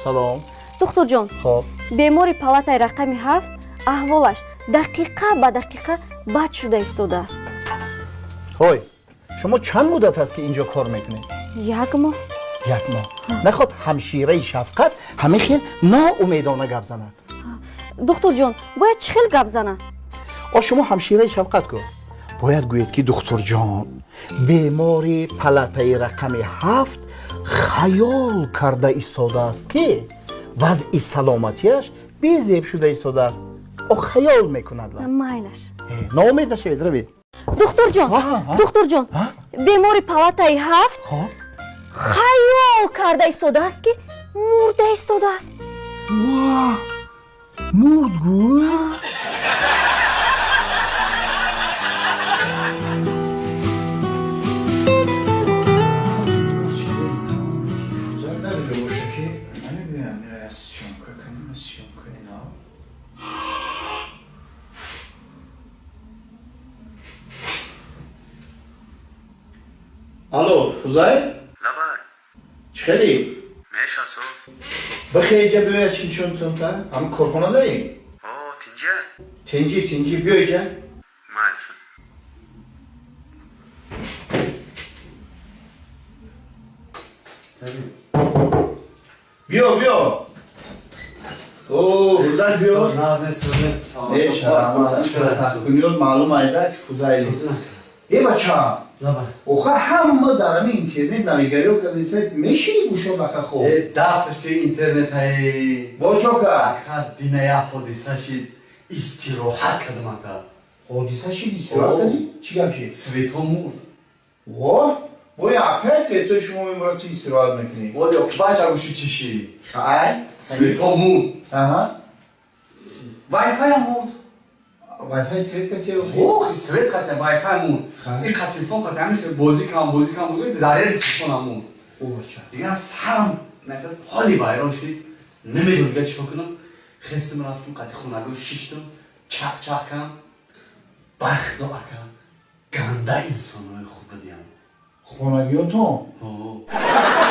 Салом. Духтурҷон. Хоб. Бемори палатаи рақами 7 аҳволаш дақиқа ба дақиқа бад шуда истодааст. Ҳой, шумо чанд муддат аст ки инҷо кор мекунед? Як моҳ. Як моҳ. Наход ҳамшираи шафқат ҳамин хел ноумедона гап занад. Духтурҷон, бояд чӣ хел гап занад? О, шумо ҳамшираи шафқат ку. Бояд гӯед ки духтурҷон, бемори палатаи рақами 7 хаёл карда истодааст ки вазъи саломатиаш безеб шуда истодааст. О, хаёл мекунад. Майлаш. Ноумед нашавед, равед. Духтурҷон, духтурҷон, бемори палатаи 7 хаёл карда истодааст ки мурда истодааст. Мурд гӯй? Алло, Фузай? Лабай. Чӣ хелӣ? Мешасо. Бихеҷа биёя чиншонтонта? Ҳам корхонадаӣ? О, тинҷа? Тинҷи, тинҷи, биёиҷа. Майли. Биё, биё. О, Фузай биё. Куниёт маълум айда ки Фузай. Е бача. Оха ҳама дар ҳамин интернет навигариё кардиса мешини гӯшо нака хоб. Э, дафш ки интернет ҳай. Бо чо кард? Ака дина як ҳодиса шид, истироҳат кардам ака. Ҳодиса шид, истироҳат кардӣ? Чӣ гап шид? Свето мурд. Воҳ, боя акай светои шумо мемурад, ту истироҳат мекунӣ. Воли бача гӯши чӣ шид? Ай? Свето мурд. Аҳа. Вайфайам мурд. Вайфай свет катия? Ох, свет катия, вайфай мурд. Ин қа телефон катия, ҳамин хел бозӣ кам, бозӣ кам, бозӣ заряди телефонам мурд. Дигар сарам мехел ҳоли вайрон шид. Намедонам дигар чикор кунам. Хестим рафтум қати хонагоҳ шиштум, чақ-чақ кам. Бахто ака, ганда инсонҳои хуб будиям. Хонагиётон? Ҳо.